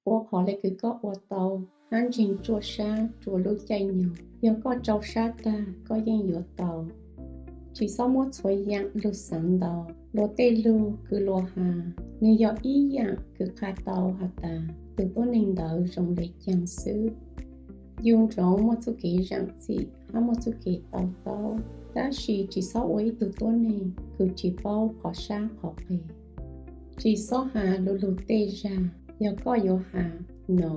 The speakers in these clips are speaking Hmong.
Ua qhov le kws koj ua tau hab ntseeg ruaj sab rua lub caij nyoog. Yog koj rau sab tag koj yeej yuav tau. Tsis xob muab txhua yaam lug xaav ntau. Luag tej lug kws luag has nwg yog ib yaam kws qha tau has tas tug tuab neeg ntawd zoo le caag xwb. Ncu ntsoov muaj txuj kev zaam txim hab muaj txuj kev tau taub, tab sis tsis xob ua ib tug tuab neeg kws tsis paub qhov sab qhov qeeg. Tsis xob has lu lug tej zag, yog koj yuav has no,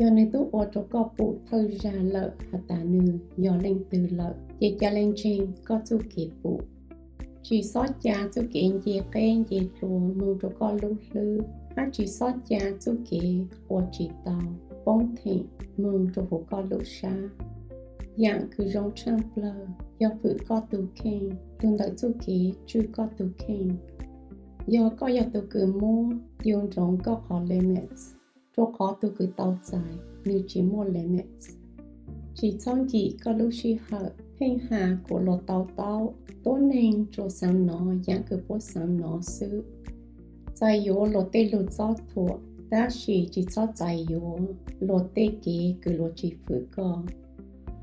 yog nwg tub ua rua koj pum thawj zag lawm has tas nwg yog leej twg lawm, ces ca le ntseeg koj txuj kev pum. Tsis xob ca txuj kev nce qeb nce dlua moog rua koj lub hlwb, hab tsis xob ca txuj kev ua tsis tau, poob theem moog rua huv koj lub sab. Yaam kws zoo tshaaj plawg yog fwm koj tug kheej, lug ntawm txuj kev tswj koj tug kheej. Yog koj yog tug kws muab, ncu ntsoov koj qhov limits, rua qhov tug kws tau txais nwg tsis muaj limits. Tsis txhob nkim koj lub sij hawm pheej has kuas luag tau taub. Tuab neeg tsuas xaav nov yaam kws puab xaav nov xwb. Txais yuav luag tej lug txob thuam, tab sis tsis txhob txais yuav luag tej kev kws luag tsis fwm koj.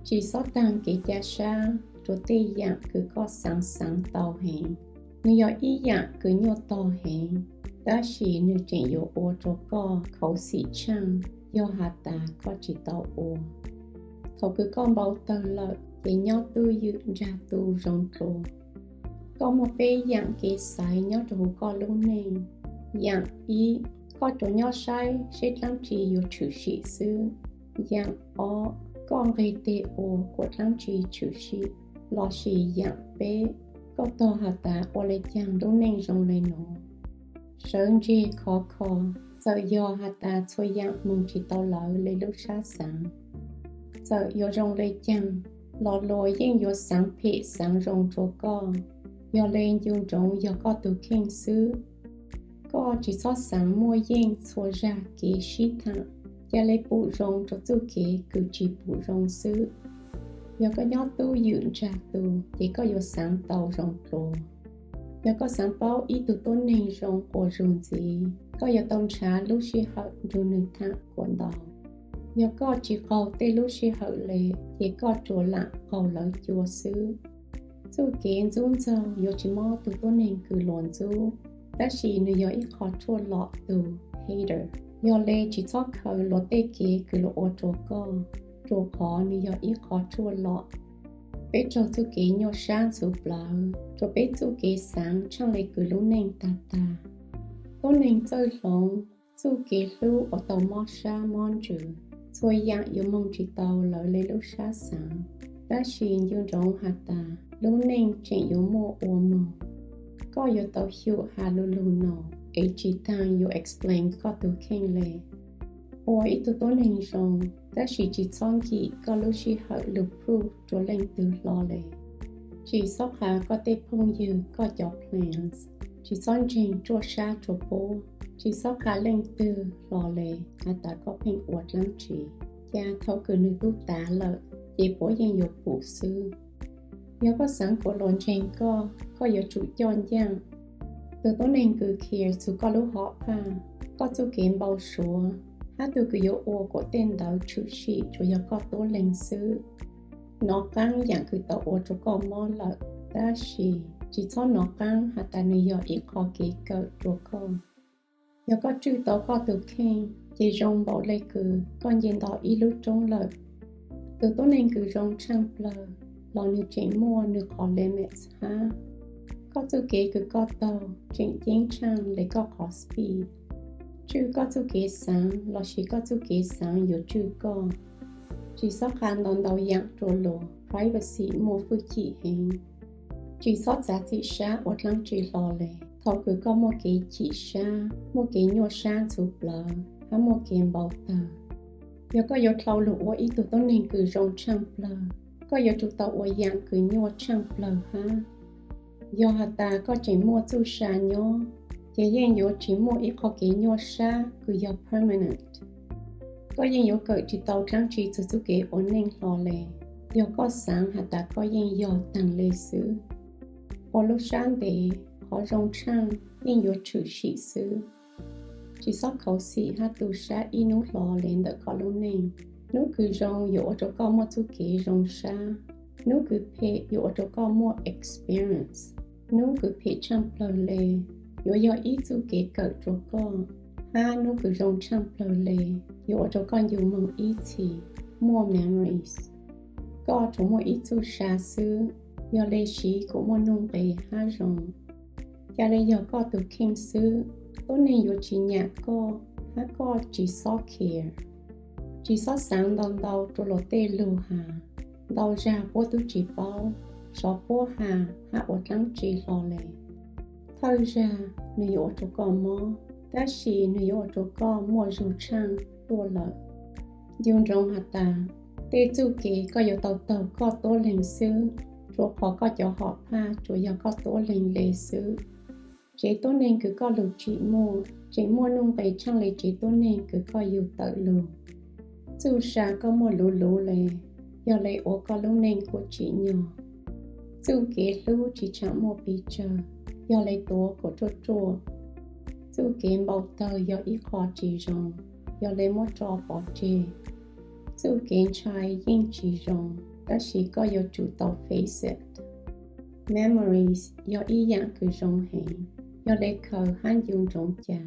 Tsis xob taag kev ca sab rua tej yaam kws koj xaav xaav tau heev. Nwg yog ib yaam kws nyuaj tog heev, tab sis nwg tseem yuav ua rua koj khuv xim tshaaj yog has tas koj tsis tau ua. Thaus kws koj npau tawg lawm ces nyob tub ywm ntsag tu zoo dlua. Koj muaj peb yaam kev xaiv nyob rua huv koj lub neej. Yaam ib, koj tsuas nyob saib seb dlaab tsi yuav tshwm sim xwb. Yaam ob, koj nqeg teg ua kuas dlaab tsi tshwm sim. Lossis yaam peb, koj tog has tas ua le caag lub neej zoo le nuav. Sawv ntseg khov kho, txawm yog has tas txhua yaam moog tsis tau lawv le lub sab xaav. Txawm yuav zoo le caag los luag yeej yuav xaav phem xaav zoo rua koj, yog le ncu ntsoov yog koj tug kheej xwb. Koj tsis txhob xaav muaj yeej txhua zag kev sib thaam, ca le pum zoo rua txuj kev kws tsis pum zoo xwb. Yog koj nyob tub ywm ntsag tu ces koj yuav xaav tau zoo dlua. Yog koj xaav paub ib tug tuab neeg zoo quas zug ntxiv, koj yuav tau nrhav lub sij hawm nrug nwg thaam kuas ntau. Yog koj tsis qaug tej lub sij hawm le, ces koj tsuas lam qaug lawv cua xwb. Txuj kev ntxub ntxaug yuav tsis mob tug tuab neeg kws luag ntxub, tab sis nwg yog ib qho tshuaj lom tug hater. Yog le tsis txhob khaws luag tej kev kws luag ua rua koj, rua qhov nwg yog ib qho tshuaj lom. Peb raug txuj kev nyuaj sab ntxhuv plawv rua peb txuj kev xaav tshaaj le kws lub neej tag tag. Tuab neeg txawj hloov txuj kev hlub uas tau mob sab mob ntsws. Txhua yaam yuav moog tsis tau lawv le lub sab xaav, tab sis ncu ntsoov has tas lub neej tseem yuav muaj ua moog. Koj yuav tau xyum has lu lug no, es tsis taag yuav explain koj tug kheej le. Ua ib tug tuab neeg zoo, tab sis tsis txhob nkim koj lub sij hawm lug prove rua leej twg hlo le. Tsis xob qha koj tej phooj ywg koj cov plans. Tsis xob ntseeg ruaj sab rua puab. Tsis xob qha leej twg hlo le has tas koj pheej ua dlaab tsi. Ca thaus kws nwg tub tav lawm, ces puab yeej yuav pum xwb. Yog koj xaav kuas luag ntseeg koj, koj yuav tsum coj ncaaj. Tug tuab neeg kws care txug koj lub hom phaj, koj txuj kev npau suav, hab tug kws yuav ua kuas tej ntawd tshwm sim tsuas yog koj tuab leeg xwb. Nov qaab yaam kws tau ua rua koj mob lawm, tab sis tsis txhob nov qaab has tas nwg yog ib qho kev kawm rua koj. Yog koj tswj tau koj tug kheej, ces zoo npaum le kws koj nce nto ib lub roob lawm. Tug tuab neeg kws zoo tshaaj plawg los nwg tseem muaj nwg qhov limits hab. Koj txuj kev kws koj taug tseem ceeb tshaaj le koj qhov speed. Tswj koj txuj kev xaav lossis koj txuj kev xaav yuav tswj koj. Tsis xob qha ntau ntau yaam rua luag, privacy muaj fwj chim heev. Tsis xob txav txim sab ua dlaab tsi hlo le. Thaus kws koj muaj kev chim sab, muaj kev nyuaj sab ntxhuv plawv, hab muaj kev npau tawg, yog koj yuav dlhau lug ua ib tug tuab neeg kws zoo tshaaj plawg, koj yuav tsum tau ua yaam kws nyuaj tshaaj plawg hab. Yog has tas koj tseem muaj txuj sa nyob, ces yeej yuav tsis muaj ib qho kev nyuaj sab kws yog permanent. Koj yeej yuav kawm tsis tau dlaab tsi txug txuj kev ua neej hlo le, yog koj xaav has tas koj yeej yog taag le xwb. Ua lub sab ntev, qhov zoo tshaaj yeej yuav tshwm sim xwb. Tsis txhob khuv xim hab tu sab ib nub hlo le ntawm koj lub neej. Nub kws zoo yuav ua rua koj muaj txuj kev zoo sab. Nub kws phem yuav ua rua koj muaj experience. Nub kws phem tshaaj plawg le yuav yog ib txuj kev kawm rua koj, hab nub kws zoo tshaaj plawg le yuav ua rua koj ncu moog ib txhis, muaj memories. Koj tsuas muaj ib txuj sa xwb, yog le siv kuas muaj nuj nqes hab zoo. Ca le yog koj tug kheej xwb, tuab neeg yuav tsis nyam koj, hab koj tsis xob care. Tsis xob xaav ntau ntau rua luag tej lug has, ntau zag puab tub tsis paub, sov puab has hab ua dlaab tsi hlo le. Thawj zag nwg yuav ua rua koj mob, tab sis nwg yuav ua rua koj muaj zug tshaaj tuaj lawm. Ncu ntsoov has tas, tej txuj kev koj yuav tau taug koj tuab leeg xwb, rua qhov koj cov hom phaj tsuas yog koj tuab leeg le xwb. Tsev tuab neeg kws koj lug tsim muaj tseem muaj nuj nqes tshaaj le tsev tuab neeg kws koj yug tawm lug. Txuj sa koj muaj luv luv le, yog le ua koj lub neej kuj tsim nyog. Txuj kev hlub tsis tshaam muaj pes tsawg, yog le tuav kuas ruaj ruaj. Txuj kev npau tawg yog ib qho tsis zoo, yog le muab tso pov tseg. Txuj kev ntshai yeej tsis zoo, tab sis koj yuav tsum tau face it. Memories yog ib yaam kws zoo heev, yog le khaws hab ncu ntsoov ca.